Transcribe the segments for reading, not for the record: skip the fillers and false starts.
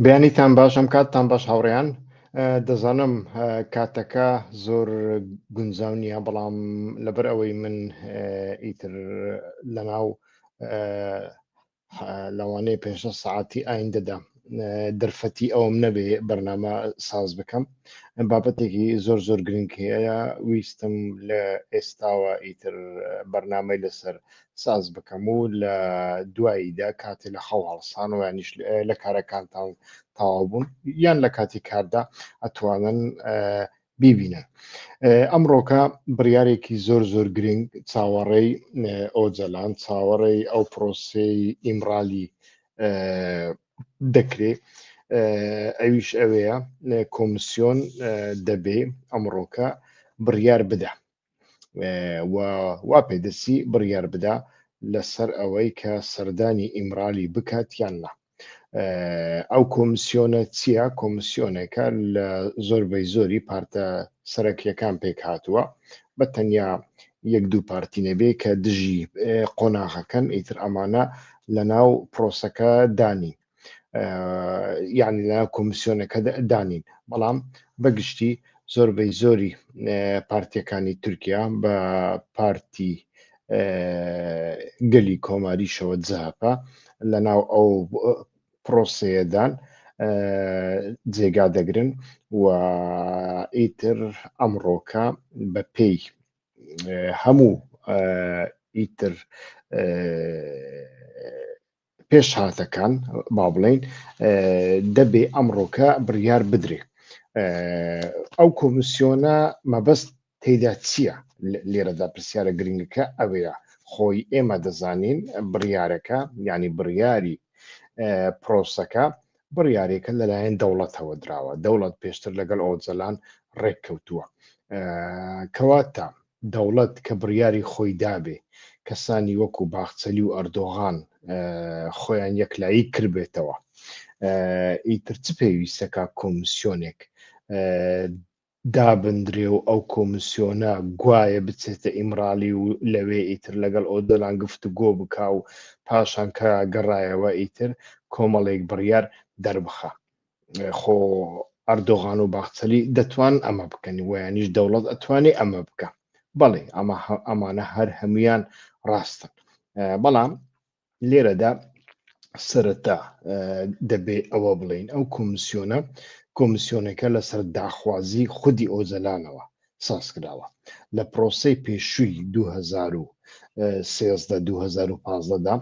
بەیانیتان باش ئەم کاتتان باش هاوڕێیان دەزانم کاتەکە زۆر گونجاو نییە بەڵام لەبەر ئەوەی من ئیتر لەناو لەوانەیە پێ سەعاتی ئایندەدا دەرفەتی ئەوم نەبێ بەرنامە ساز بکەم بابەتێکی زۆر زۆر گرنگ هەیە ویستم لە ئێستاوە ئیتر بەرنامەی لەسەر ساز بکەم و لە دواییدا کاتێ لە خەو هەڵسان و یانیش لە کارەکانتان تەواو بوون یان لە کاتی کاردا ئەتوانن بیبینن. ئەمڕۆکە بڕیارێکی زۆر زۆر گرنگ چاوەڕێی ئۆجەلان چاوەڕێی ئەو پرۆسەی ئیمرالی دەکرێ ئەویش ئەوەیە کۆمسیۆن دەبێ ئەمڕۆکە بڕیار بدا و وا پێدەچی بڕیار بدا لەسەر ئەوەی کە سەردانی ئیمرالی بکات یان نا. ئەو کۆمسیۆنە چییە؟ کۆمسیۆنێکە لە زۆربەی زۆری پارتە سەرەکیەکان پێک هاتووە بە تەنیا یەک دوو پارتی نەبێ کە دژی قۆناغەکەن ئیتر ئەمانە لە ناو پرۆسەکە دانین یعنی لە کۆمسیۆنەکە دانین بەڵام بەگشتی زۆربەی زۆری پارتیەکانی تورکیا بە پارتی گەلی کۆماریشەوە جەهەپە لە ناو ئەو پرۆسەیەدان جێگا دەگرن و ئیتر ئەمڕۆکە بە پێی هەموو ئیتر پێشهاتەکان با بڵێین دەبێ ئەمڕۆکە بڕیار بدرێ ئەو کۆمیسیۆنە مەبەست تێدا چییە؟ لێرەدا پرسیارە گرنگەکە ئەوەیە خۆی ئێمە دەزانین بڕیارەکە یعنی بڕیاری پرۆسەکە بڕیارێکە لەلایەن دەوڵەتەوە دراوە دەوڵەت پێشتر لەگەڵ ئۆجەلان ڕێککەوتووە کەواتە دەوڵەت کە بڕیاری خۆی دابێ کەسانی وەکو باخچەلی و ئەردۆغان خۆیان یەکلایی کردبێتەوە ئیتر چ پێویستەکە کۆمسیۆنێک دابندرێ و ئەو کۆمسیۆنە گوایە بچێتە ئیمرالی و لەوێ ئیتر لەگەڵ ئۆجەلان گفتوگۆ بکا و پاشان کە گەڕایەوە ئیتر کۆمەڵێک بڕیار دەربخا. خۆ ئەردۆغان و باخچەلی دەتوان ئەمە بکەن ویانیش دەوڵەت ئەتوانێ ئەمە بکە بەڵێ ئەمە ئەمانە هەر هەمویان ڕاستن بەڵام لێرەدا سەرەتا دەبێ ئەوە بڵین ئەو کۆمسیۆنە کۆمسیۆنەکە لەسەر داخوازی خودی ئۆجەلانەوە ساز کراوە لە پرۆسەی پێشووی 2013 2015 دا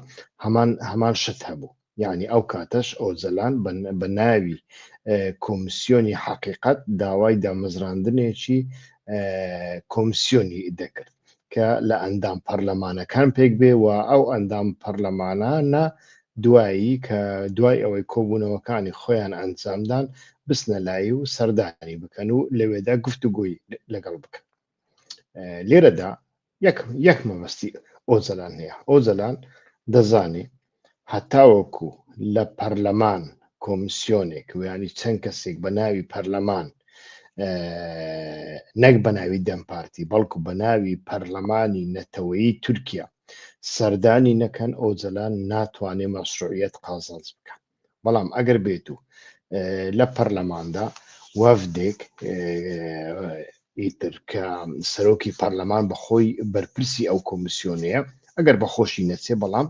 هەمان هەمان شت هەبوو یعنی ئەو کاتەش ئۆجەلان بە ناوی کۆمسیۆنی حەقیقەت داوای دامەزراندنێکی کۆمسیۆنی دەکرد کە لە ئەندام پەرلەمانەکان پێک بێ و ئەو ئەندام پەرلەمانانە دوایی کە دوای ئەوەی کۆبوونەوەکانی خۆیان ئەنجامدان بچنە لای و سەردانی بکەن و لەوێدا گفتوگۆی لەگەڵ بکەن لێرەدا یەک یەک مەبەستی ئۆجەلان هەیە ئۆجەلان دەزانێ هەتاوەکو لە پەرلەمان کۆمسیۆنێک ویانی چەند کەسێک بە ناوی پەرلەمان نەک بە ناوی دەم پارتی بەڵکو بە ناوی پەرلەمانی نەتەوەیی تورکیا سەردانی نەکەن ئۆجەلان ناتوانێ مەشروعیەت قازانج بکە بەڵام ئەگەر بێت و لە پەرلەماندا وەفدێک ئیتر کە سەرۆکی پەرلەمان بەخۆی بەرپرسی ئەو کۆمیسیۆنەیە ئەگەر بەخۆشی نەچێ بەڵام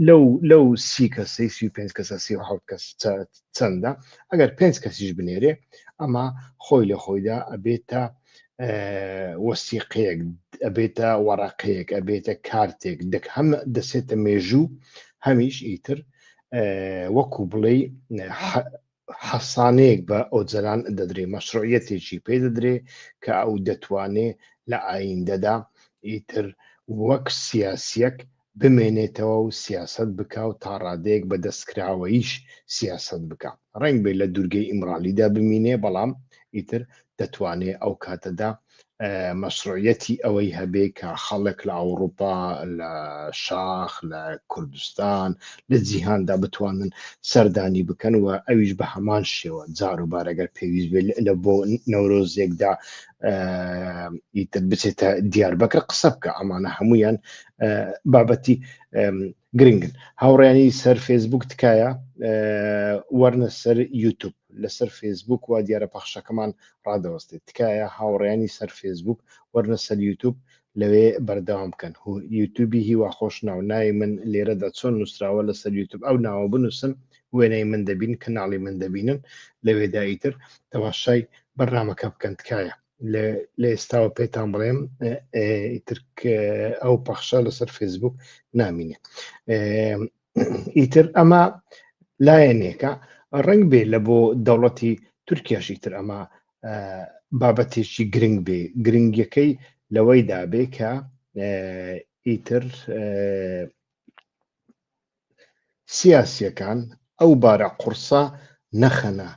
لەو لەو سی کەسەی 35 کەسە 37 کەس چەندە ئەگەر پێنج کەسیش بنێرێ ئەمە خۆی لە خۆیدا ئەبێتە وەسیقەیەک ئەبێتە وەڕەقەیەک ئەبێتە کارتێک دەک هەم دەسێتە مێژوو هەمیش ئیتر وەکو بڵێ حەسانەیەک بە ئۆجەلان دەدرێ مەشروعیەتێکی پێ دەدرێ کە ئەو دەتوانێ لە ئایندەدا ئیتر وەک سیاسیەک بمێنێتەوە و سیاسەت بکا و تا ڕادەیەک بە دەستکراوەییش سیاسەت بکا. ڕەنگ بێ لە دوورگەی ئیمرالیدا بمینێ بەڵام ئیتر دەتوانێ ئەو کاتەدا مەشروعیەتی ئەوەی هەبێ کە خەڵک لە ئەوروپا، لە شاخ، لە کوردستان، لە جیهاندا بتوانن سەردانی بکەن و ئەویش بە هەمان شێوە جار و بار ئەگەر پێویست بێت لە بۆ نەورۆزێکدا ئیتر بچێتە دیاربەکر قسە بکە. ئەمانە هەمویان بابەتی گرنگن. هاوڕیانی سەر فێسبوک تکایە وەرنە سەر یوتوب. لەسەر فێسبوک وا دیارە پەخشەکەمان ڕادەوەستێت. تکایە هاوڕێیانی سەر فێسبوک وەرنە سەر یوتوب لەوێ بەردەوام بکەن. یوتوبی هیوا خۆشناو، ناوی من لێرەدا چۆن نووسراوە لەسەر یوتوب ئەو ناوە بنووسن وێنەی من دەبین، کەناڵی من دەبینن، لەوێدا ئیتر تەماشای بەرنامەکە بکەن. تکایە لە ئێستاوە پێتان بڵێم ئیتر ئەو پەخشە لەسەر فێسبوک نامینێ. ئیتر ئەمە لایەنێکە ڕنگ بێ لە بۆ دەوڵەتی تورکیاشی تر ئەمە بابەتێکی گرنگ بێ. گرنگیەکەی لەوەی دابێ کە ئیتر سیاسیەکان ئەو بارە قورسە نەخەنە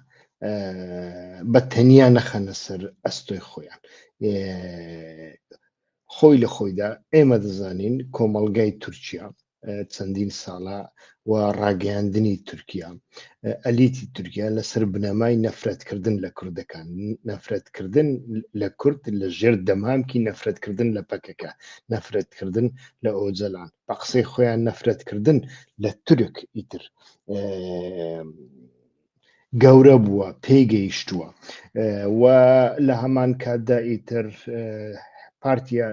بە تەنیا نەخەنە سەر ئەستۆی خۆیان. خۆی لە خۆیدا ئێمە دەزانین کۆمەڵگای تورکیا چەندین ساڵە و ڕاگەیاندنی تورکیا، ئەلیتی تورکیا لەسەر بنەمای نەفرەتکردن لە کوردەکان، نەفرەتکردن لە کورد لە ژێر دەمامکی نەفرەتکردن لە پەکەکە، نەفرەتکردن لە ئۆجەلان، بە قسەی خۆیان نەفرەتکردن لە تورک ئیتر گەورە بووە، پێگەیشتووە و لە هەمان کاتدا ئیتر پارتیە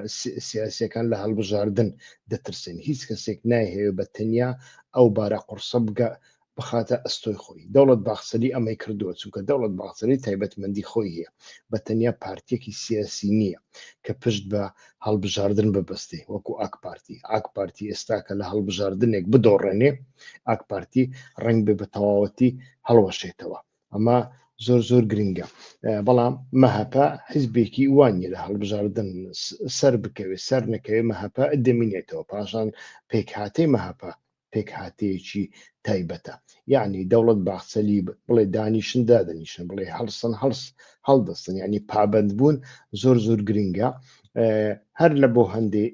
سیاسیەکان لە هەڵبژاردن دەترسن. هیچ کەسێک نایهەوێ بە تەنیا ئەو بارە قوڕسە بگە بخاتە ئەستۆی خۆی. دەوڵەت باخچەلی ئەمەی کردووە، چونکە دەوڵەت باخچەلی تایبەتمەندی خۆی هەیە، بە تەنیا پارتیەکی سیاسی نییە کە پشت بە هەڵبژاردن ببەستێ وەکو ئاک پارتی. ئاک پارتی ئێستا کە لە هەڵبژاردنێک بدۆڕێنێ، ئاک پارتی ڕەنگ بێ بە تەواوەتی هەڵوەشێتەوە. ئەمە زۆر زۆر گرنگە. بەڵام مەهەپە حیزبێکی وانە لە هەڵبژاردن سەر بکەوێ سەر نەکەوێ مەهەپە دەمینێتەوە. پاشان پێکهاتەی مەهەپە پێکهاتەیەکی تایبەتە، یعنی دەوڵەت باخچەلی بڵێ دانیشن دادەنیشن، بڵێ هەڵسن هەڵس هەڵدەستن، یعنی پابندبوون زۆر زۆر گرنگە. هەر لە بۆ هەندێ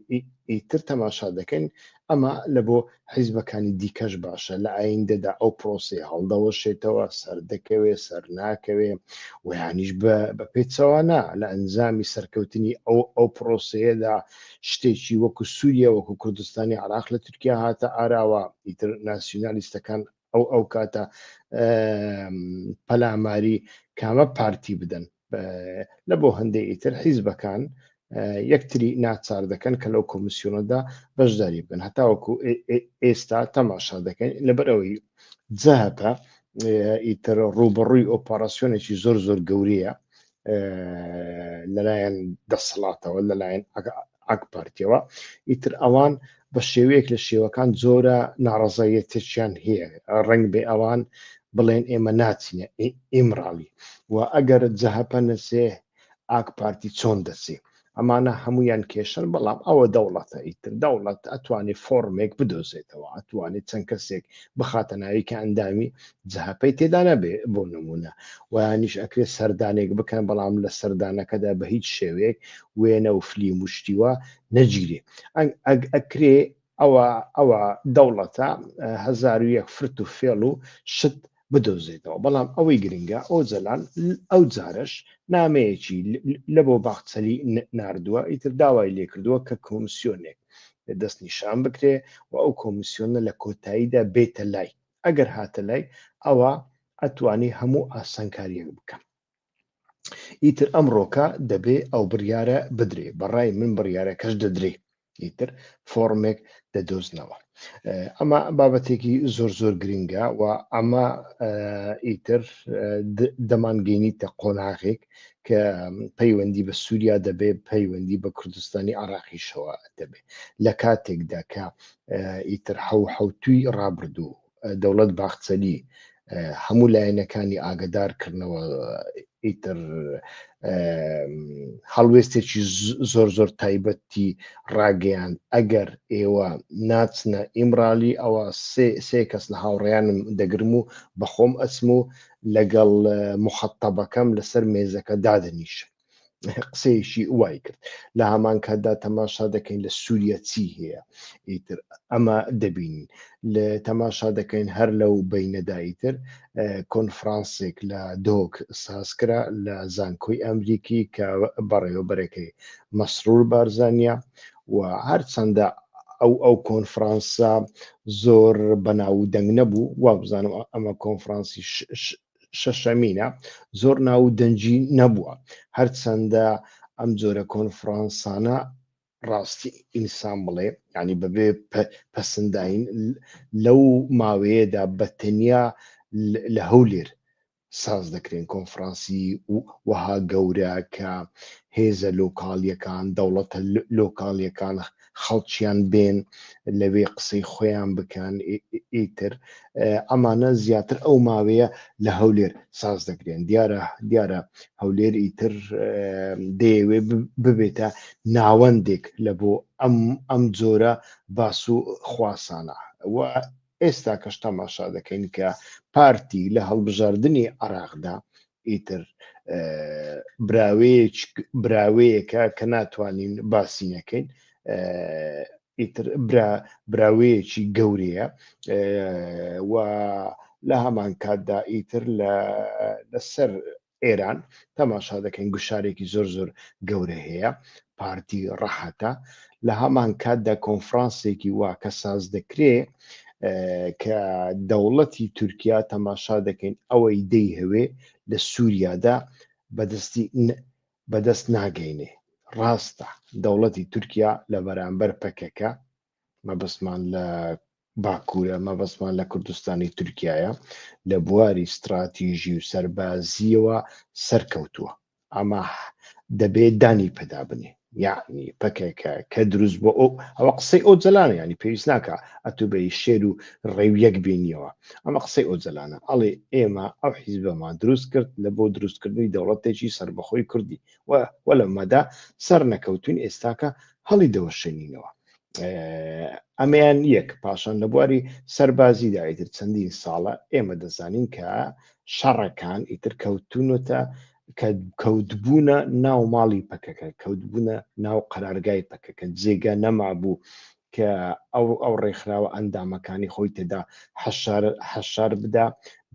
ئیتر تەماشا دەکەین ئەمە لە بۆ حیزبەکانی دیکەش باشە لە ئایندەدا ئەو پرۆسەی هەڵدەوەشێتەوە، سەر دەکەوێ سەر ناکەوێ و یانیش بە پێچەوانە لە ئەنجامی سەرکەوتنی ئەو پرۆسەیەدا شتێکی وەکو سووریە، وەکو کوردستانی عراق لە تورکیا هاتە ئاراوە، ئیتر ناسیونالیستەکان ئەو کاتە پەلاماری کامە پارتی بدەن. لە بۆ هەندێک ئیتر حیزبەکان یەکتری ناچار دەکەن کە لەو کۆمیسیۆنەدا بەشداری بکەن. هەتاوەکو ئێستا تەماشا دەکەین لەبەرئەوەی جەهەپە ئیتر ڕووبەڕووی ئۆپەراسیۆنێکی زۆر زۆر گەورەیە لەلایەن دەسەڵاتەوە، لەلایەن ئاک پارتیەوە، ئیتر ئەوان بە شێوەیەک لە شێوەکان زۆرە ناڕەزایەتێکیان هەیە. ڕەنگ بێ ئەوان بڵێن ئێمە ناچینە ئیمراڵی و ئەگەر جەهەپە نەچێ ئاک پارتی چۆن دەچێ؟ ئەمانە هەمویان کێشن. بەڵام ئەوە دەوڵەتە، ئیتر دەوڵەت ئەتوانێت فۆرمێک بدۆزێتەوە، ئەتوانێت چەند کەسێک بخاتە ناوی کە ئەندامی جەهەپەی تێدا نەبێ بۆ نمونە، ویانیش ئەکرێت سەردانێک بکەن، بەڵام لە سەردانەکەدا بە هیچ شێوەیەک وێنە و فلیم و شتیوە نەگیرێ. ئەکرێ ئەوە دەوڵەتە 1001 فرت و فێڵ و شت بدۆزێتەوە. بەڵام ئەوەی گرنگە ئۆجەلان ئەو جارەش نامەیەکی لە بۆ باخچەلی ناردووە، ئیتر داوای لێکردووە کە کۆمسیۆنێک دەستنیشان بکرێ و ئەو کۆمیسیۆنە لە کۆتاییدا بێتە لای، ئەگەر هاتە لای ئەوە ئەتوانی هەموو ئاسانکاریەک بکە. ئیتر ئەمڕۆکە دەبێ ئەو بڕیارە بدرێ، بەڕای من بڕیارەکەش دەدرێ، ئیتر فۆرمێک دەدۆزنەوە. ئەمە بابەتێکی زۆر زۆر گرنگە و ئەمە ئیتر دەمانگەینیتە قۆناغێک کە پەیوەندی بە سووریا دەبێ، پەیوەندی بە کوردستانی عراقیشەوە دەبێ. لە کاتێکدا کە ئیتر حەوتووی ڕابردوو دەوڵەت باخچەلی هەموو لایەنەکانی ئاگدار کردنەوە، ئیتر هەڵوێستێکی زۆر زۆر تایبەتی ڕاگەیان، ئەگەر ئێوە ناچنە ئیمرالی ئەوە سێ کەس لە هاوڕێیانم دەگرم و بەخۆم ئەچم و لەگەڵ مخەتەبەکەم لەسەر مێزەکە دادەنیشم. قسەیەکی وای کرد. لە هەمان کاتدا تەماشا دەکەین لە سووریا چی هەیە، ئیتر ئەمە دەبینین. لە تەماشا دەکەین هەر لەو بینەدا ئیتر کۆنفرانسێک لە دهۆک سازکرا لە زانکۆی ئەمریکی کە بەڕێوەبەرەکەی مەسرور بارزانیە و هەرچەندە ئەو ئەو کۆنفرانسە زۆر بەناو و دەنگ نەبوو، وابزانم ئەمە کۆنفرانسی شەشەمینە، زۆر ناو و دەنگی نەبووە. هەرچەندە ئەم جۆرە کۆنفرانسانە ڕاستی ئینسان بڵێ ینی بەبێ پەسنداین لەو ماوەیەدا بە تەنیا لە هەولێر ساز دەکرێن کۆنفرانسی وەها گەورە کە هێزە لۆکاڵیەکان، دەوڵەتە لۆکاڵیەکان خەڵکیان بێن لەوێ قسەی خۆیان بکەن، ئیتر ئەمانە زیاتر ئەو ماوەیە لە هەولێر ساز دەکرێن. دیارە دیارە هەولێر ئیتر دەیەوێ ببێتە ناوەندێک لە بۆ ئەم ئەم جۆرە باس و خواسانە. و ئێستاکەش تەماشا دەکەین کە پارتی لە هەڵبژاردنی عراقدا ئیتر براوەیەکە کە ناتوانین باسی نەکەین، ئیتر براوەیەکی گەورەیە و لە هەمان کاتدا ئیتر لەسەر ئێران تەماشا دەکەین گوشارێکی زۆر زۆر گەورە هەیە، پارتی ڕەحەتە. لە هەمان کاتدا کۆنفرانسێکی وا کە ساز دەکرێ کە دەوڵەتی تورکیا تەماشا دەکەین ئەوەی دەیهەوێ لە سووریادا بەدەستی بەدەست ناگەینێ. ڕاستە دەوڵەتی تورکیا لە بەرامبەر پەکەکە، مەبەستمان لە باکوورە، مەبەستمان لە کوردستانی تورکایە، لە بواری ستراتیژی و سەربازیەوە سەرکەوتووە. ئەمە دەبێ دانی پەدا بنێ. یعنی پەکەکە کە دروست بۆ ئەو ئەوە قسەی ئۆجەلانە، ینی پێویست ناکە ئەتوو بە شێر و ڕێویەک بینیەوە، ئەمە قسەی ئۆجەلانە. ئەڵێ ئێمە ئەو حیزبەمان دروست کرد لە بۆ دروستکردنی دەوڵەتێکی سەربەخۆی کوردی و لەمەدا سەر نەکەوتوین، ئێستاکە هەڵی دەوەشێنینەوە. ئەمەیان یەک. پاشان لە بواری سەربازیدا ئیتر چەندین ساڵە ئێمە دەزانین کە شەڕەکان ئیتر کەوتونەتە کە کەوتبوونە ناو ماڵی پەکەکە، کەوتبوونە ناو قەرارگای پەکەکە، جێگا نەمابوو کە ئەو ئەو ڕێکخراوە ئەندامەکانی خۆی تێدا حەشار حەشار بدا،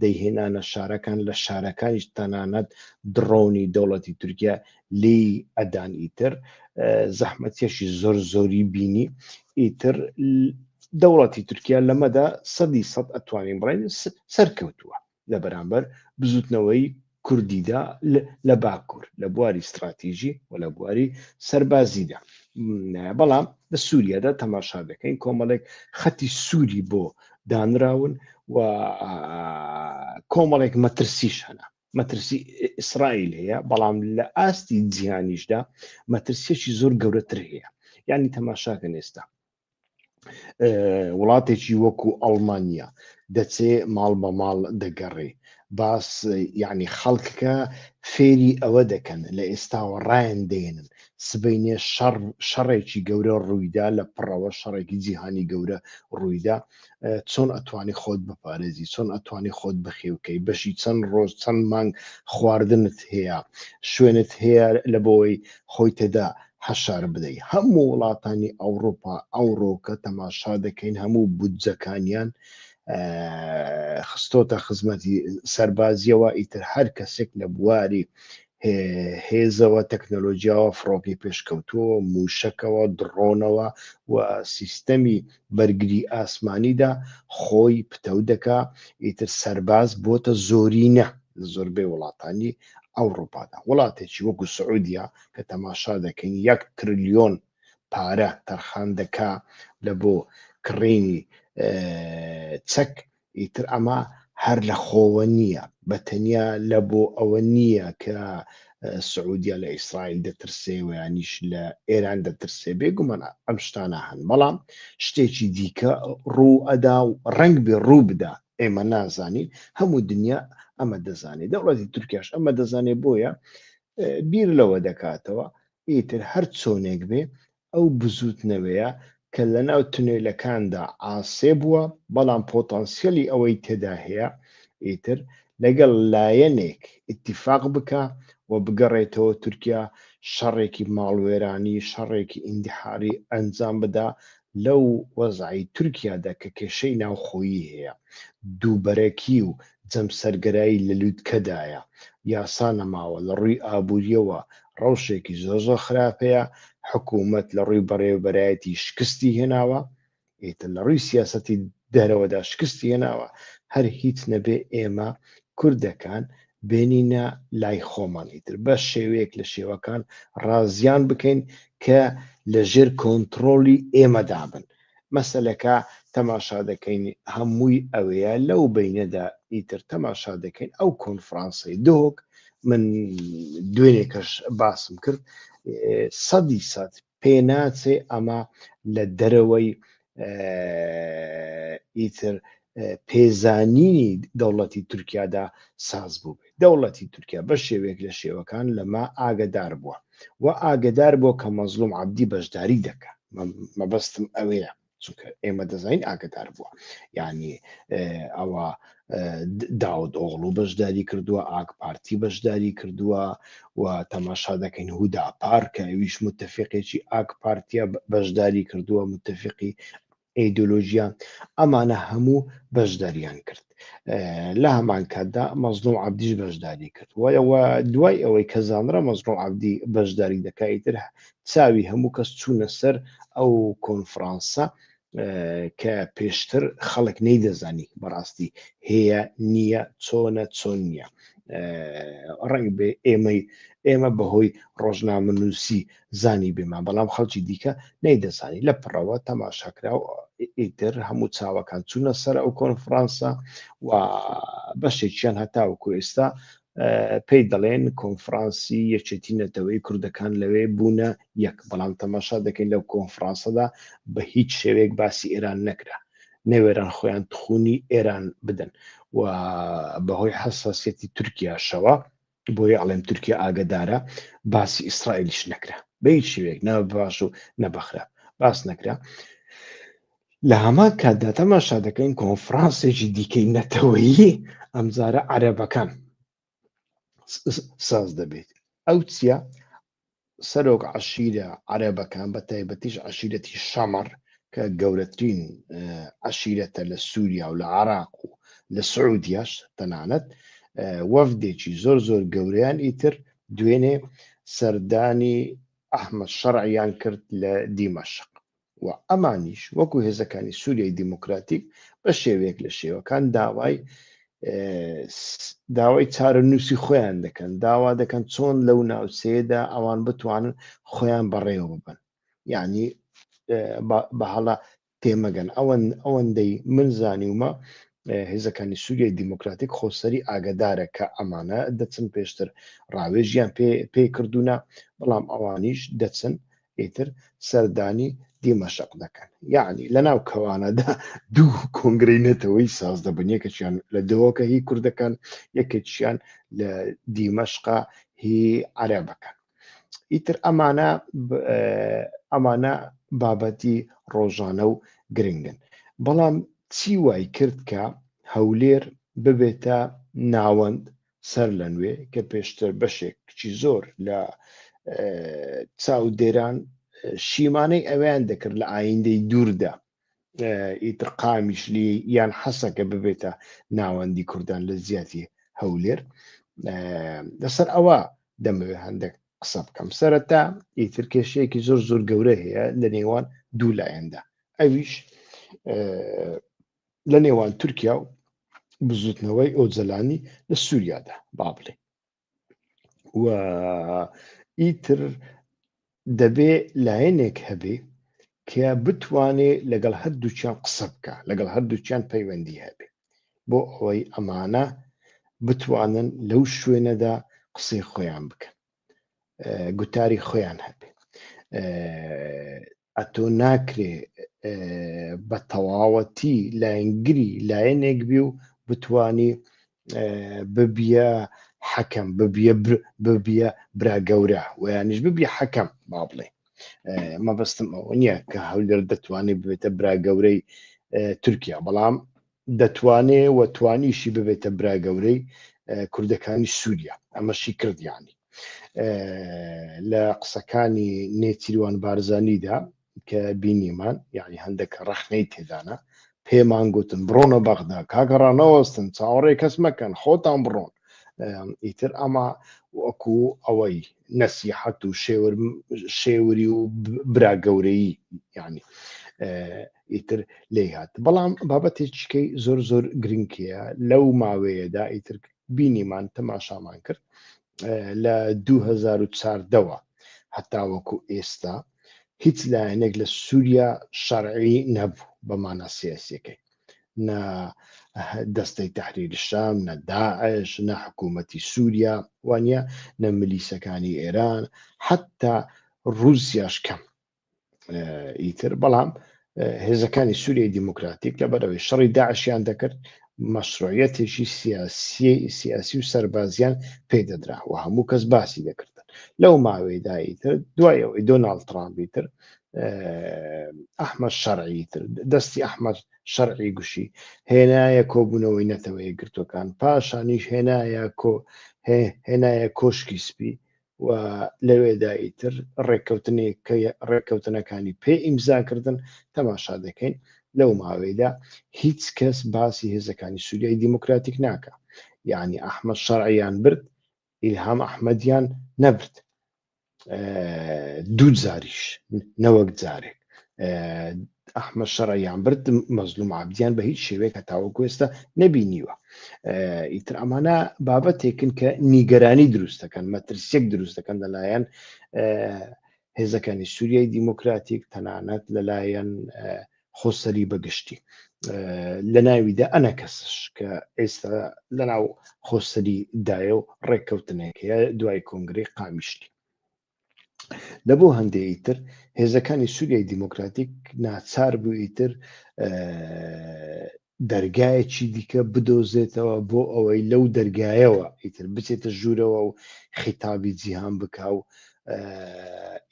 دەیهێنانە شارەکان، لە شارەکانیش تەنانەت دڕۆنی دەوڵەتی تورکیا لێی ئەدان. ئیتر زەحمەتیەکی زۆر زۆری بینی. ئیتر دەوڵەتی تورکیا لەمەدا سەدی سەد ئەتوانین بڵێن سەرکەوتووە لە بەرامبەر بزوتنەوەی کوردیدا لە باکوور لە بواری ستراتیژی و لە بواری سەربازیدا. بەڵام لە سووریادا تەماشا دەکەین کۆمەڵێک خەتی سووری بۆ دانراون و کۆمەڵێک مەترسیش هەنا. مەترسی ئیسرائیل هەیە، بەڵام لە ئاستی جیهانیشدا مەترسیەکی زۆر گەورەتر هەیە. یعنی تەماشاکەن ئێستا وڵاتێکی وەکو ئەڵمانیا دەچێ ماڵ بە ماڵ دەگەڕێ، باس یعنی خەڵکەکە فێری ئەوە دەکەن لە ئێستاوە ڕایان دێنن سبەینێ شەڕ شەڕێکی گەورە ڕوویدا لە پڕەوە، شەڕێکی جیهانی گەورە ڕوویدا، چۆن ئەتوانی خۆت بپارێزی، چۆن ئەتوانی خۆت بەخێوکەی، بەشی چەند ڕۆژ چەند مانگ خواردنت هەیە، شوێنت هەیە لە بۆی خۆی تێدا حەشار بدەی. هەموو وڵاتانی ئەوروپا ئەوڕۆکە تەماشا دەکەین هەموو بودجەکانیان خستۆتە خزمەتی سەربازیەوە. ئیتر هەر کەسێک لە بواری هێزەوە، تەکنەلۆجیاوە، فڕۆکەی پێشکەوتووەوە، موشەکەوە، دڕۆنەوە و سیستەمی بەرگری ئاسمانیدا خۆی پتەو دەکا. ئیتر سەرباز بۆتە زۆرینە لە زۆربەی وڵاتانی ئەوڕوپادا. وڵاتێکی وەکو سعودیا کە تەماشا دەکەین یەک ترلیۆن پارە تەرخان دەکا لە بۆ کڕینی چەک، ئیتر ئەمە هەر لە خۆوە نییە، بە تەنیا لە بۆ ئەوە نییە کە سعودیا لە ئیسرائیل دەترسێ و یانیش لە ئێران دەترسێ، بێگومان ئەم شتانە هەن، بەڵام شتێکی دیکە ڕوو ئەدا و ڕەنگ بێ ڕوو بدا، ئێمە نازانین، هەموو دنیا ئەمە دەزانێت، دەوڵەتی تورکیاش ئەمە دەزانێت، بۆیە بیر لەوە دەکاتەوە ئیتر هەر چۆنێک بێ ئەو بزووتنەوەیە کە لەناو تونێلەکاندا عاسێ بووە، بەڵام پۆتانسیەلی ئەوەی تێدا هەیە ئیتر لەگەڵ لایەنێک ئیتیفاق بکا و بگەڕێتەوە تورکیا. شەڕێکی ماڵوێرانی، شەڕێکی ئیندیحاری ئەنجام بدا لەو وەزعەی تورکیادا کە کێشەی ناوخۆیی هەیە، دووبەرەکی و جەمسەرگەرایی لە لوتکەدایە، یاسا نەماوە، لە ڕووی ئابوورییەوە ڕەوشێکی زۆر زۆر خراپ هەیە، حکوومەت لە ڕووی بەڕێوەبەرایەتی شکستی هێناوە، ئیتر لە ڕووی سیاسەتی دەرەوەدا شکستی هێناوە، هەر هیچ نەبێ ئێمە کوردەکان بێنینە لای خۆمان ئیتر بە شێوەیەک لە شێوەکان ڕازیان بکەین کە لە ژێر کۆنتڕۆڵی ئێمەدا بن. مەسەلەکە تەماشا دەکەین هەمووی ئەوەیە لەو بەینەدا ئیتر تەماشا دەکەین ئەو کۆنفرانسەی دهۆک من دوێنێکەش باسم کرد سەدی سەد پێناچێ ئەمە لە دەرەوەی ئیتر پێزانینی دەوڵەتی تورکیادا ساز بوو بێت دەوڵەتی تورکیا بە شێوەیەک لە شێوەکان لەمە ئاگدار بووە و ئاگدار بووە کە مەزلوم عەبدی بەشداری دەکا مەبەستم ئەوەیە چونکە ئێمە دەزانین ئاگدار بووە یعنی ئەوە داود ئۆغڵو بەشداری کردووە ئاک پارتی بەشداری کردووە و تەماشا دەکەین هودا پار کە ئەویش متفقێکی ئاک پارتیە بەشداری کردووە متفقی ئەیدۆلۆژیا ئەمانە هەموو بەشداریان کرد لە هەمان کاتدا مەزلوم عەبدیش بەشداری کرد وە دوای ئەوەی کە زانرا مەزلوم عەبدی بەشداری دەکا ئیتر چاوی هەموو کەس چوونە سەر ئەو کۆنفرانسە کە پێشتر خەڵک نەیدەزانی بەڕاستی هەیە نییە چۆنە چۆن نییە ڕەنگ بێ ئێمەی ئێمە بەهۆی ڕۆژنامەنووسی زانی بێمان بەڵام خەڵکی دیکە نەیدەزانی لە پڕەوە تەماشاکرا و ئیتر هەموو چاوەکان چوونە سەر ئەو کۆنفرانسە و بەشێکیان هەتاوەکو ئێستا پێی دەڵێن کۆنفرانسی یەکێتی نەتەوەی کوردەکان لەوێ بوونە یەک بەڵام تەماشا دەکەین لەو کۆنفرانسەدا بە هیچ شێوەیەک باسی ئێران نەکرا نەوێران خۆیان تخونی ئێران بدەن و بەهۆی حەساسیەتی تورکیاشەوە بۆیە ئەڵێم تورکیا ئاگەدارە باسی ئیسرائیلیش نەکرا بە هیچ شێوەیەک نە باش و نە بەخراپ باس نەکرا لە هەمان کاتدا تەماشا دەکەین کۆنفرانسێکی دیکەی نەتەوەیی ئەمجارە عەرەبەکان ساز دەبێت ئەو چییە سەرۆک عەشیرە عەرەبەکان بە تایبەتیش عەشیرەتی شەمەڕ کە گەورەترین عەشیرەتە لە سووریا و لە عراق و لە سعودیاش تەنانەت وەفدێکی زۆر زۆر گەورەیان ئیتر دوێنێ سەردانی ئەحمەد شەرعیان کرد لە دیمەشق. و ئەمانیش وەکو هێزەکانی سووریای دیموکراتیک بە شێوەیەک لە شێوەکان داوای داوای چارەنووسی خۆیان دەکەن داوا دەکەن چۆن لەو ناوچەیەدا ئەوان بتوانن خۆیان بەڕێوە ببن یعنی بە هەڵە تێمەگەن ئەوەن ئەوەندەی من زانیومە هێزەکانی سووریای دیموکراتیک خۆسەری ئاگدارە کە ئەمانە دەچن پێشتر ڕاوێژیان پێ پێ کردوونە بەڵام ئەوانیش دەچن ئیتر سەردانی دیمەشق دەکەن یعنی لە ناو کەوانەدا دوو کۆنگرەی نەتەوەی ساز دەبن یەکێکیان لە دهۆکە هی کوردەکان یەکێکیان لە دیمەشقا هی عەرەبەکان ئیتر ئەمانە ئەمانە بابەتی ڕۆژانە و گرنگن بەڵام چی وای کرد کە هەولێر ببێتە ناوەند سەر لە نوێ کە پێشتر بەشێکی زۆر لە چاودێران شیمانەی ئەویان دەکرد لە ئایندەی دووردا ئیتر قامیشلی یان حەسەکە ببێتە ناوەندی کوردان لە زیاتی هەولێر لەسەر ئەوە دەمەوێت هەندێک قسە بکەم سەرەتا ئیتر کێشەیەکی زۆر زۆر گەورە هەیە لە نێوان دوو لایەندا ئەویش لە نێوان تورکیا و بزوتنەوەی ئۆجەلانی لە سووریادا با بڵێ و ئیتر دەبێ لایەنێک هەبێ کە بتوانێ لەگەڵ هەردووکیان قسە بکە لەگەڵ هەردووکیان پەیوەندی هەبێ بۆ ئەوەی ئەمانە بتوانن لەو شوێنەدا قسەی خۆیان بکەن گوتاری خۆیان هەبێ ئەتۆ ناکرێ بە تەواوەتی لایەنگری لایەنێک بی و بتانی ببیە حەکەم ببیە ببیە برا گەورە ویانیش ببی حەکەم با بڵێ مەبەستم ئەوە نییە کە هەولێر دەتوانێت ببێتە برا گەورەی تورکیا بەڵام دەتوانێ و توانیشی ببێتە برا گەورەی کوردەکانی سووریا ئەمەشی کرد یانی. لە قسەکانی نێچیروان بارزانیدا کە بینیمان یعنی هەندێک ڕەخنەی تێدانە پێمان گوتن بڕۆنە بەغدا کاکە ڕانەوەستن چاوەڕێ کەس مەکەن خۆتان بڕۆن ئیتر ئەمە وەکو ئەوەی نەسیحەت و شێور شێوری و برا گەورەیی یعنی ئیتر لێ هات بەڵام بابەتێکیکەی زۆر زۆر گرنگەیە لەو ماوەیەدا ئیتر بینیمان تەماشامان کرد لە 2014ەوە هەتاوەکو ئێستا هیچ لایەنێک لە سووریا شەرعی نەبوو بە مانا سیاسیەکەی نە دەستەی تحریر شام نە داعش نە حکوومەتی سووریا وانە نە ملیسەکانی ئێران حتا رووسیاش کەم ئیتر بەڵام هێزەکانی سووریای دیموکراتیک لە بەرەوەی شەڕی داعشیان دەکرد مەشروعیەتێکی سیاسی سیاسی و سەربازیان پێدەدرا و هەموو کەس باسی دەکردن لەو ماوەیەدا ئیتر دوای ئەوەی دۆناڵد ترامپی تر ئەحمەد شەرعی تر دەستی ئەحمەد شەرعی گوشی هێنایە کۆبوونەوەی نەتەوە یەکگرتووەکان پاشانیش هێنایە کۆ هێنایە کۆشکی سپی و لەوێدا ئیتر ڕێککەوتنێک کە ڕێککەوتنەکانی پێ ئیمزاکردن تەماشا دەکەین لەو ماوەیدا هیچ کەس باسی هێزەکانی سووریای دیموکراتیک ناکە یعنی ئەحمەد شەرعیان برد ئیلهام ئەحمەدیان نەبرد دوو جاریش نەوەک جارێک ئەحمەد شەرعیان برد مەزلوم عەبدیان بە هیچ شێوەیەک هەتاوەکو ئێستا نەبینیوە ئیتر ئەمانە بابەتێکن کە نیگەرانی دروست دەکەن مەترسیەک دروست دەکەن لەلایەن هێزەکانی سووریای دیموکراتیک تەنانەت لەلایەن خۆسەری بەگشتی لە ناویدا ئەنە کەسش کە ئێستا لەناو خۆسەری دایە و ڕێککەوتنێک هەیە دوای کۆنگرەی قامیشلی لە بۆ هەندێ ئیتر هێزەکانی سووریای دیموکراتیک ناچار بوو ئیتر دەرگایەکی دیکە بدۆزێتەوە بۆ ئەوەی لەو دەرگایەوە ئیتر بچێتە ژوورەوە و خیتابی جیهان بکا و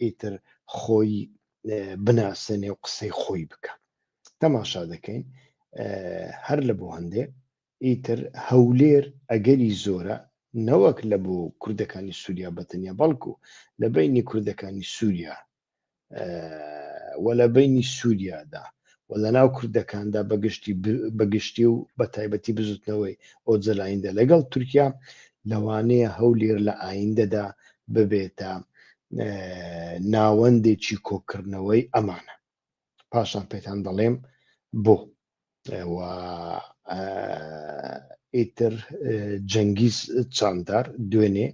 ئیتر خۆی بناسێنێ و قسەی خۆی بکە تەماشا دەکەین هەر لە بۆ هەندێ ئیتر هەولێر ئەگەری زۆرە نەوەک لە بۆ کوردەکانی سووریا بەتەنیا بەڵکو لە بینی کوردەکانی سووریا و لە بینی سووریادا و لە ناو کوردەکاندا بەگشتی بەگشتی و بە تایبەتی بزوتنەوەی ئۆجەلایندا لەگەڵ تورکیا لەوانەیە هەولێر لە ئایندەدا ببێتە ناوەندێکی کۆکردنەوەی ئەمانە پاشان پێتان دەڵێم بۆ و ئیتر جەنگیز چاندار دوێنێ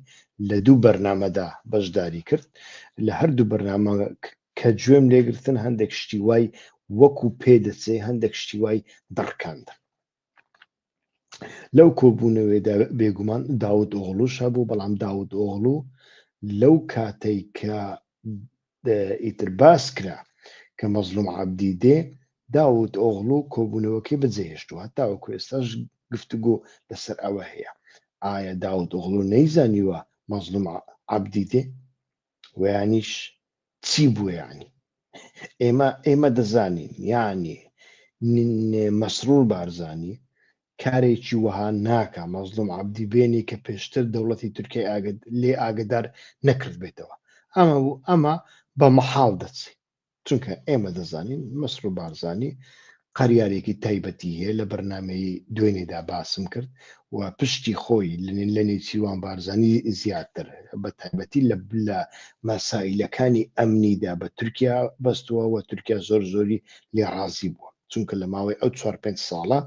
لە دوو بەرنامەدا بەشداری کرد لە هەردوو بەرنامە کە گوێم لێگرتن هەندێک شتی وای وەکو پێدەچێ هەندێک شتی وای دڕکاندن لەو کۆبوونەوەیدا بێگومان داود ئۆغڵوش هەبوو بەڵام داود ئۆغڵو لەو کاتەی کە ئیتر باس کرا کە مەزلوم عەبدی دێ داود ئۆغڵو کۆبوونەوەکەی بەجێهێشتووە هەتاوەکو ئێستاش گفتوگۆ لەسەر ئەوە هەیە ئایا داود ئۆغڵو نەیزانیوە مەزلوم عەبدی دێ ویانیش چی بووە یانی ئێمە ئێمە دەزانین یانی مەسرور بارزانی کارێکی وەها ناکا مەزلوم عەبدی بێنی کە پێشتر دەوڵەتی تورکیای ئاگد لێ ئاگدار نەکردبێتەوە ئەمە و ئەمە بە مەحاڵ دەچێ چونکە ئێمە دەزانین مەسرور بارزانی قەریارێکی تایبەتی هەیە لە بەرنامەی دوێنێدا باسم کرد و پشتی خۆی لە نێچیروان بارزانی زیاتر بە تایبەتی لە لە مەسایلەکانی ئەمنیدا بە تورکیا بەستووە و تورکیا زۆر زۆری لێ ڕازی بووە چونکە لە ماوەی ئەو چوار پێنج ساڵە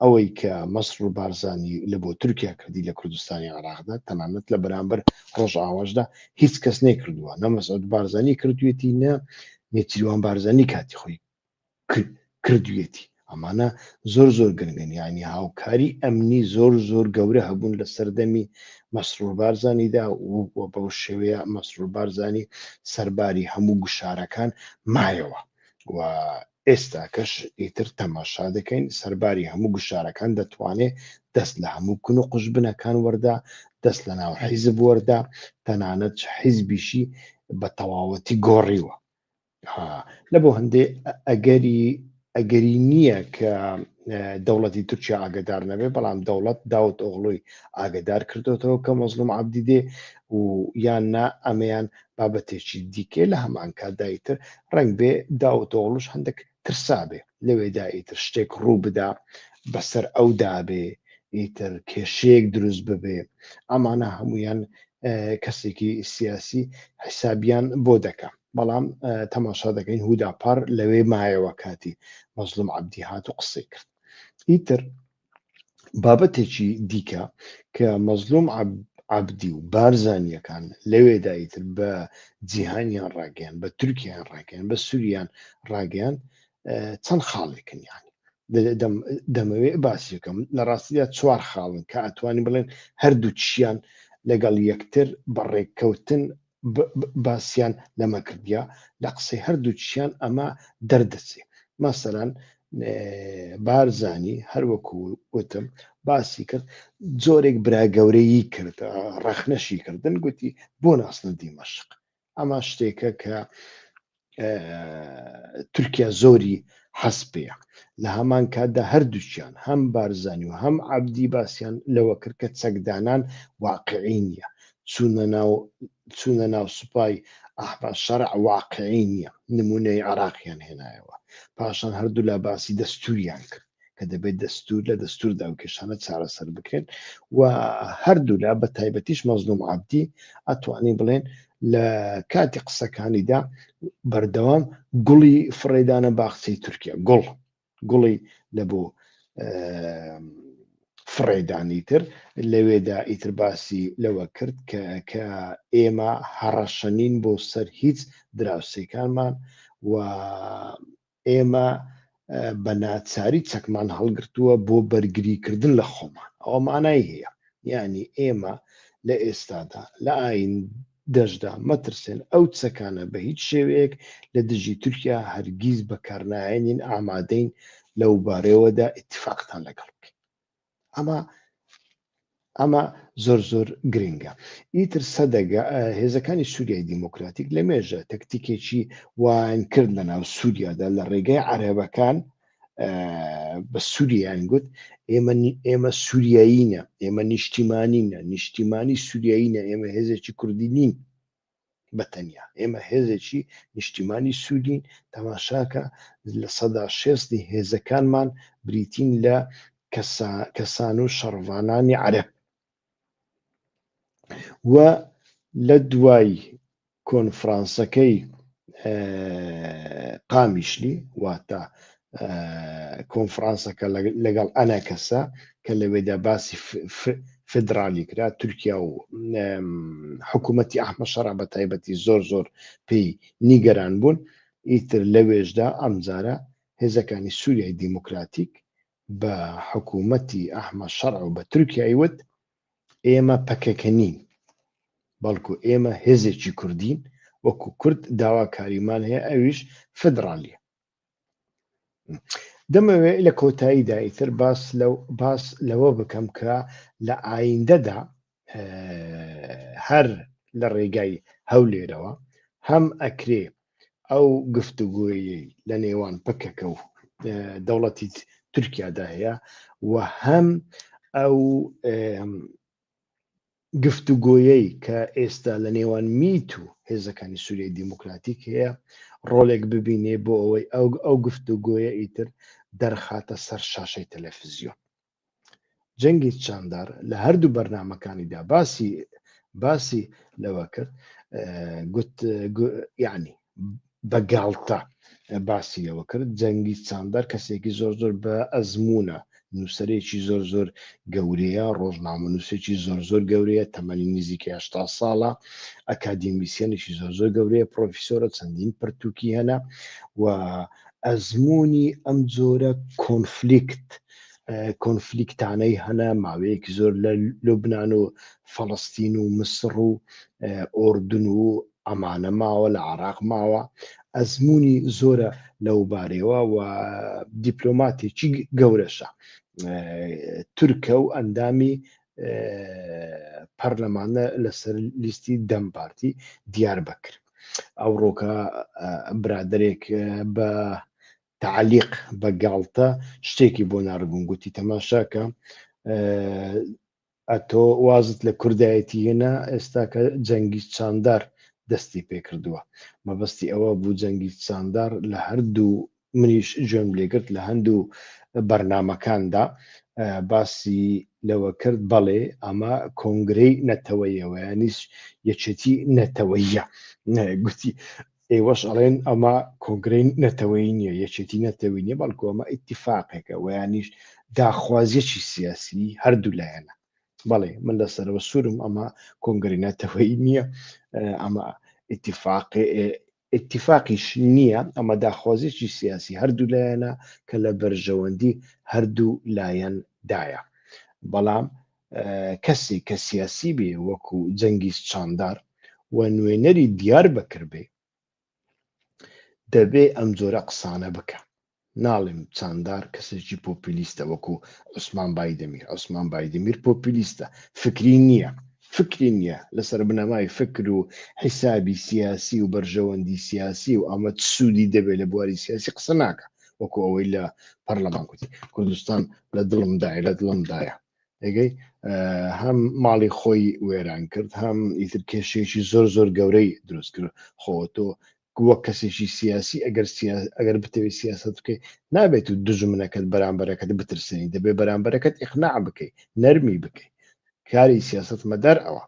ئەوەی کە مەسرور بارزانی لە بۆ تورکیا کردی لە کوردستانی عێراقدا تەنانەت لە بەرامبەر ڕۆژئاواشدا هیچ کەس نەیکردووە نە مەسعود بارزانی کردوێتی نە نێچیروان بارزانی کاتی خۆی کردوێتی ئەمانە زۆر زۆر گرنگن یعنی هاوکاری ئەمنی زۆر زۆر گەورە هەبوون لە سەردەمی مەسرور بارزانیدا و بەو شێوەیە مەسرور بارزانی سەرباری هەموو گوشارەکان مایەوە و ئێستاکەش ئیتر تەماشا دەکەین سەرباری هەموو گوشارەکان دەتوانێ دەست لە هەموو کون و قوژبنەکان وەردا دەست لە ناو حیزب وەردا تەنانەت حیزبیشی بە تەواوەتی گۆڕیوە لە بۆ هەندێ ئەگەری ئەگەری نییە کە دەوڵەتی تورکیا ئاگدار نەبێ، بەڵام دەوڵەت داوت ئۆغلۆی ئاگدار کردوتەوە کە مەزلوم عەبدی دێ و یان نا، ئەمەیان بابەتێکی دیکەیە. لە هەمان کاتدا ئیتر ڕەنگ بێ داوت ئۆغلوش هەندێک ترسابێ لەوێدا ئیتر شتێک ڕوو بدا بەسەر ئەو دابێ، ئیتر کێشەیەک دروست ببێ. ئەمانە هەمویان کەسێکی سیاسی حیسابیان بۆ دەکا. بەڵام تەماشا دەکەین هوداپار لەوێ مایەوە کاتی مەزلوم عەبدی هات و قسەی کرد. ئیتر بابەتێکی دیکە کە مەزلوم عەبدی و بارزانیەکان لەوێدا ئیتر بە جیهانیان ڕاگەیان، بە تورکیان ڕاگەیان، بە سوریان ڕاگەیان، چەند خاڵێکن یانی دەمەوێ باسی بکەم. لە ڕاستیدا چوار خاڵن کە ئەتوانین بڵێن هەردووکیان لەگەڵ یەکتر بە ڕێککەوتن باسیان لەمە کردیا. لە قسەی هەردووکیان ئەمە دەردەچێ. مەسەلەن بارزانی هەروەکو وتم باسی کرد، جۆرێک برا گەورەیی کرد، ڕەخنەشی کردن، گوتی بۆ ناسنە دیمەشق. ئەمە شتێکە کە تورکیا زۆری حەز پێیە. لە هەمان کاتدا هەردووکیان هەم بارزانی و هەم عەبدی باسیان لەوە کرد کە چەکدانان واقعی نییە، چوونە ناو سوپای ئەحمەد شەرع واقعی نییە، نمونەی عێراقیان هێنایەوە. پاشان هەردوولا باسی دەستوریان کرد کە دەبێت دەستور لە دەستوردا ئەو کێشانە چارەسەر بکرێن و هەردوولا بە تایبەتیش مەزلوم عەبدی ئەتوانین بڵێن لە کاتی قسەکانیدا بەردەوام گوڵی فڕێدانە باخچەی تورکیا، گوڵ گوڵی لە بۆ فڕێدانی تر لەوێدا ئیتر باسی لەوە کرد کە ئێمە هەڕەشە نین بۆ سەر هیچ دراوسێکانمان و ئێمە بە ناچاری چەکمان هەڵگرتووە بۆ بەرگریکردن لە خۆمان. ئەوە مانای هەیە، یعنی ئێمە لە ئێستادا لە ئایندەشدا مەترسێن ئەو چەکانە بە هیچ شێوەیەک لە دژی تورکیا هەرگیز بەکارناهێنین، ئامادەین لەو بارەوەدا ئیتفاقتان لەگەڵ بکەین. ئەمە ئەمە زۆر زۆر گرنگە. ئیتر سەدەگە هێزەکانی سووریای دیموکراتیک لە مێژە تەکتیکێکی وان کرد لە ناو سووریادا لە ڕێگەی عەرەبەکان بە سووریان گوت ئێمە ئێمە سووریایینە، ئێمە نیشتیمانینە، نیشتیمانی سووریایینە، ئێمە هێزێکی کوردی نین بە تەنیا، ئێمە هێزێکی نیشتیمانی سوورین. تەماشاکە 60% هێزەکانمان بریتین لە کەسان و شەڕڤانانی عەرەب. و لە دوای کۆنفرانسەکەی قامیشلی، واتە کۆنفرانسەکە لەگەڵ ئەنەکەسە کە لەوێدا باسی فدرالی کرا، تورکیا و حکوومەتی ئەحمە شەرع بە تایبەتی زۆر زۆر پێی نیگەران بوون. ئیتر لەوێشدا ئەمجارە هێزەکانی سووریای دیموکراتیک بە حکوومەتی ئەحمە شەرع و بە تورکیای وت ئێمە پەکەکە نین، بەڵکو ئێمە هێزێکی کوردین، وەکو کورد داواکاریمان هەیە ئەویش فدرالیە. دەمەوێت لە کۆتاییدا ئیتر باس لەو باس لەوە بکەم کە لە ئایندەدا هەر لە ڕێگای هەولێرەوە هەم ئەکرێ ئەو گفتوگۆیەی لە نێوان پەکەکە و دەوڵەتی تورکیادا هەیە و هەم ئەو گفتوگۆیەی کە ئێستا لە نێوان میت و هێزەکانی سووریای دیموکراتیک هەیە ڕۆلێک ببینێ بۆ ئەوەی ئەو ئەو گفتوگۆیە ئیتر دەرخاتە سەر شاشەی تەلەفزیۆن. جەنگیز چاندار لە هەردوو بەرنامەکانیدا باسی باسی لەوە کرد، گوت یعنی بە گاڵتە باسی لەوە کرد. جەنگیز چاندار کەسێکی زۆر زۆر بە ئەزمونە، نووسەرێکی زۆر زۆر گەورەیە، ڕۆژنامەنووسێکی زۆر زۆر گەورەیە، تەمەنی نزیکەی 80 ساڵە، ئەکادیمیسیەنێکی زۆر زۆر گەورەیە، پرۆفیسۆرە، چەندین پەرتوکی هەنە و ئەزموونی ئەم جۆرە کۆنفلیکت کۆنفلیکتانەی هەنە، ماوەیەکی زۆر لە لوبناان و فەڵستین و مسڕ و ئۆردن و ئەمانە ماوە، لە عراق ماوە، ئەزمموی زۆرە لەو بارەوە و دیپلۆماتێکی گەورەشە، تورکە و ئەندامی پەرلەمانە لەسەر لیستی دەم پارتی دیار بەکر. ئەوڕۆکە برادێک بە تەعلیق بە گاڵتە شتێکی بۆ ناردبووم گوتی تەماشاکە ئەتۆ وازت لە کوردایەتی هێنا ئێستا کە جەنگیز چاندار دەستی پێکردووە مەبەستی ئەوە بوو جەنگیز چاندار لە هەردوو منیش گوێم لێگرت لە هەندوو بەرنامەکاندا باسی لەوە کرد بەڵێ ئەمە کۆنگرەی نەتەوەیەوە یانیش یەکێتی نەتەوەیە گوتی ئێوەش ئەڵێن ئەمە کۆنگرەی نەتەوەیی نییە، یەکێتی نەتەوەیی نییە، بەڵکو ئەمە ئیتیفاقێکە و یانیش داخوازیەکی سیاسی هەردوو لایەنە. بەڵێ من لەسەرەوە سوورم ئەمە کۆنگرەی نەتەوەیی نییە، ئەمە ئیتیفاق ئیتیفاقیش نییە، ئەمە داخوازیەکی سیاسی هەردوو لایەنە کە لە بەرژەوەندی هەردوو لایەن دایە. بەڵام کەسێک کە سیاسی بێ وەکو جەنگیز چاندار و نوێنەری دیاربەکر بێ دەبێ ئەم جۆرە قسانە بکە. ناڵێم چاندار کەسێکی پۆپیلیستە وەکو عوسمان بایدەمیر، عوسمان بایدەمیر پۆپیلیستە، فکری نییە، فکری نییە لەسەر بنەمای فکر و حیسابی سیاسی و بەرژەوەندی سیاسی و ئەمە چ سوودی دەبێ لە بواری سیاسی قسە ناکە وەکو ئەوەی لە پەرلەمان گوتی کوردستان لە دڵمدایە لە دڵمدایە. ئێگەی هەم ماڵی خۆی وێران کرد هەم ئیتر کێشەیەکی زۆر زۆر گەورەی دروست کرد خۆ تۆ وەک کەسێکی سیاسی ئەگەر ئەگەر بتەوێت سیاست بکەیت نابێت و دژمنەکەت بەرامبەرەکەت بترسێنی دەبێت بەرامبەرەکەت ئیقناع بکەیت نەرمی بکەیت کاری سیاست مەدار ئەوە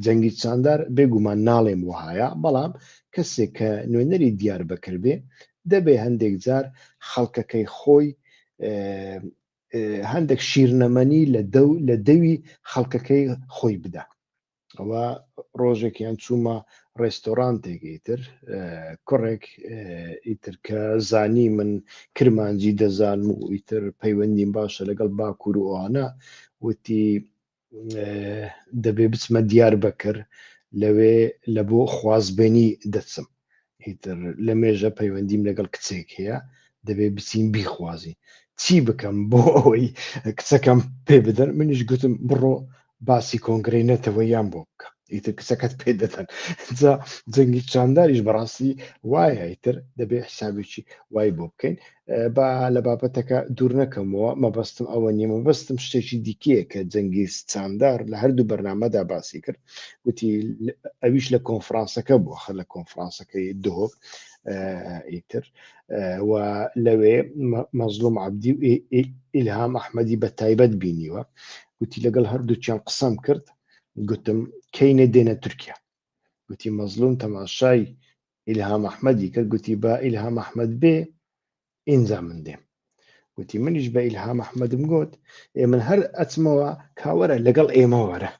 جەنگی چاندار بێگومان ناڵێم وهایە بەڵام کەسێک کە نوێنەری دیار بەکر بێ دەبێ هەندێک جار خەڵکەکەی خۆی هەندێک شیرنەمەنی لە دەو لە دەوی خەڵکەکەی خۆی بدا ئەوە ڕۆژێکیان چوومە ڕێستۆرانتێک ئیتر کوڕێک ئیتر کە زانی من کرمانجی دەزانم و ئیتر پەیوەندیم باشە لەگەڵ باکوور و ئەوانە وتی دەبێ بچمە دیار بەکر لەوێ لە بۆ خوازبێنی دەچم ئیتر لە مێژە پەیوەندیم لەگەڵ کچێک هەیە دەبێ بچین بیخوازین چی بکەم بۆ ئەوەی کچەکەم پێ بدەن منیش گوتم بڕۆ باسی کۆنگرەی نەتەوەیان بۆ بکە ئیتر کچەکەت پێ دەدەن جا جەنگی چانداریش بەڕاستی وایە ئیتر دەبێ حسابێکی وای بۆ بکەین با لە بابەتەکە دوور نەکەمەوە مەبەستم ئەوە نییە مەبەستم شتێکی دیکەیە کە جەنگیز چاندار لە هەردوو بەرنامەدا باسی کرد وتی ئەویش لە کۆنفرانسەکە بووە خە لە کۆنفرانسەکەی دهۆک ئیتر و لەوێ مەزلوم عەبدی و ئیلهام ئەحمەدی بە تایبەت بینیوە گوتی لەگەڵ هەردووکیان قسەم کرد گوتم کەینێ دێنە تورکیا گوتی مەزلوم تەماشای ئیلهام ئەحمەدی کرد گوتی با ئیلهام ئەحمەد بێ ئینجا من دێم گوتی منیش بە ئیلهام ئەحمەدم گوت ئێ من هەر ئەچمەوە کاوەرە لەگەڵ ئێمە وەرە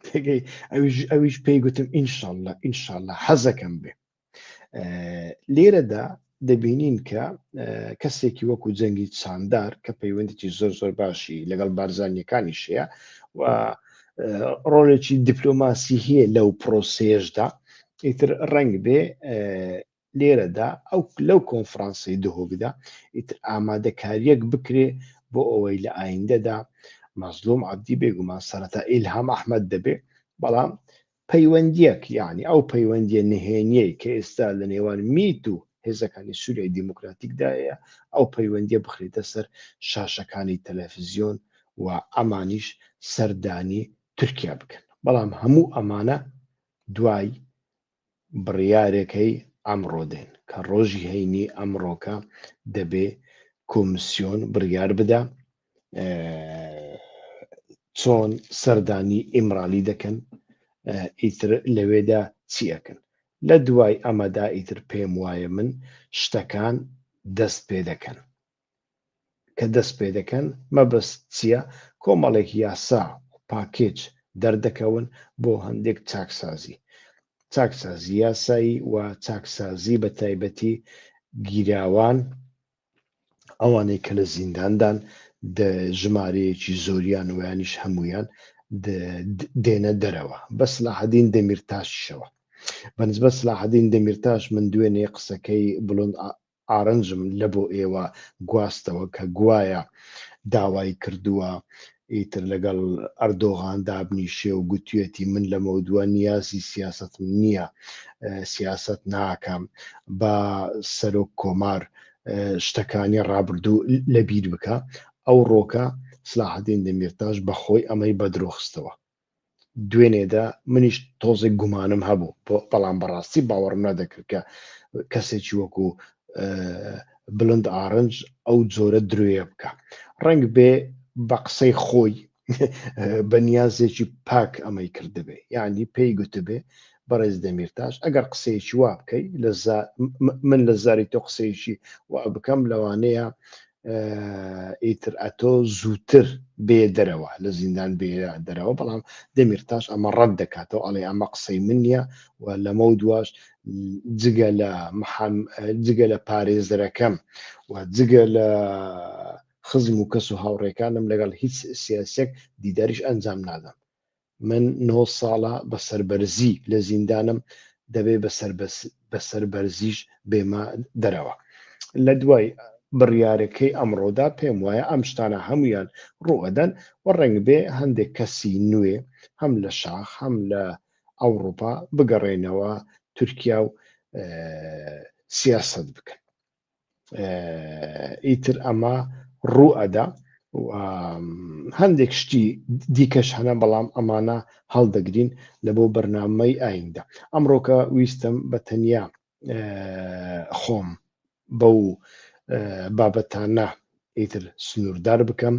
تێگەی ئەویش ئەویش پێی گوتم ئینشاءاللە ئینشاءاللە حەزەکەم بێ لێرەدا دەبینین کە کەسێکی وەکو جەنگی چاندار کە پەیوەندێکی زۆر زۆر باشی لەگەڵ بارزانیەکانیش هەیە و ڕۆڵێکی دیپلۆماسی هەیە لەو پرۆسەیەشدا ئیتر ڕەنگ بێ لێرەدا ئەو لەو کۆنفرانسی دهۆکدا ئیتر ئامادەکاریەک بکرێ بۆ ئەوەی لە ئایندەدا مەزلوم عەبدی بێگومان سەرەتا ئیلهام ئەحمەد دەبێ بەڵام پەیوەندیەک یانی ئەو پەیوەندیە نهێنیەی کە ئێستا لە نێوان میت و هێزەکانی سوریای دیموکراتیکدایە ئەو پەیوەندیە بخرێتە سەر شاشەکانی تەلەفزیۆن و ئەمانیش سەردانی تورکیا بکەن بەڵام هەموو ئەمانە دوای بڕیارێکەی ئەمڕۆ دێن کە ڕۆژی هەینی ئەمڕۆکە دەبێ کۆمسیۆن بڕیار بدا چۆن سەردانی ئیمرالی دەکەن ئیتر لەوێدا چی ئەکەن لە دوای ئەمەدا ئیتر پێم وایە من شتەکان دەست پێ دەکەن کە دەست پێ دەکەن مەبەست چییە کۆمەڵێک یاسا و پاکێج دەردەکەون بۆ هەندێک چاکسازی چاکسازی یاسایی و چاکسازی بە تایبەتی گیراوان ئەوانەی کە لە زینداندان ژمارەیەکی زۆریان ویانیش هەمویان دێنە دەرەوە بە سلاحەدین دەمیرتاشیشەوە بەنسبەت سلاحەدین دەمیرتاش من دوێنێ قسەکەی بڵند ئارنجم لە بۆ ئێوە گواستەوە کە گوایە داوای کردووە. ئیتر لەگەڵ ئەردۆغان دابنیشێ و گوتویەتی من لەمەودوا نیازی سیاسەتم نییە، سیاسەت ناکەم، با سەرۆک کۆمار شتەکانی ڕابردوو لەبیر بکا. ئەوڕۆکە سلاحەدین دەمیرتاش بە خۆی ئەمەی بەدرۆ خستەوە. دوێنێدا منیش تۆزێک گومانم هەبوو، بەڵام بەڕاستی باوەڕم نەدەکرد کە کەسێکی وەکو بلند ئارنج ئەو جۆرە درۆیە بکە. ڕەنگ بێ بە قسەی خۆی بە نیازێکی پاک ئەمەی کردبێ، یعنی پێی گوتبێ بەڕێز دەمیرتاش ئەگەر قسەیەکی وا بکەی من لە زاری تۆ قسەیەکی وا بکەم لەوانەیە ئیتر ئەتۆ زووتر بێ دەرەوە لە زیندان بێ دەرەوە. بەڵام دەمیرتاش ئەمە ڕەت دەکاتەوە، ئەڵێ ئەمە قسەی من نییە و لەمە دواش جگە لە جگە لە پارێزەرەکەم و جگە لە خزم و کەس و هاوڕێکانم لەگەڵ هیچ سیاسێک دیداریش ئەنجام نادەم. من 9 ساڵە بە سەربەرزی لە زیندانم، دەبێ بە سەربەرزیش بێمە دەرەوە. لە دوای بڕیارەکەی ئەمڕۆدا پێم وایە ئەم شتانە هەمویان ڕوئەدەن و ڕەنگ بێ هەندێک کەسی نوێ هەم لە شاخ هەم لە ئەوروپا بگەڕێنەوە تورکیا و سیاسەت بکەن. ئیتر ئەمە ڕوو ئەدا و هەندێک شتی دیکەش هەنە، بەڵام ئەمانە هەڵدەگرین لە بۆ بەرنامەی ئایندە. ئەمڕۆکە ویستم بە تەنیا خۆم بەو بابەتانە ئیتر سنووردار بکەم.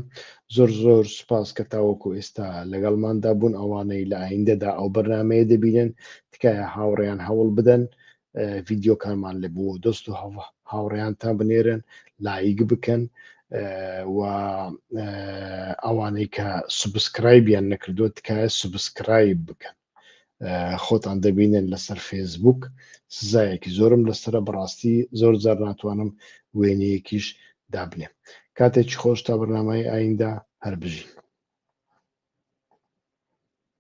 زۆر زۆر سوپاس کە تاوەکو ئێستا لەگەڵماندا بوون. ئەوانەی لە ئایندەدا ئەو بەرنمەیە دەبینن تکایە هاوڕێیان هەوڵ بدەن ڤیددیوکانمان لە بۆ دۆست و هاوڕێیانتان بنێرن، لایک بکەن و ئەوانەی کە subscribe یان نەکردووە تکایە subscribe بکەن. خۆتان دەبینن لەسەر فێسبوک سزایەکی زۆرم لەسرە، بەڕاستی زۆر جار ناتوانم وێنەیەکیش دابنێم. کاتێکی خۆش تا بەرنامەی ئایندە، هەر بژین.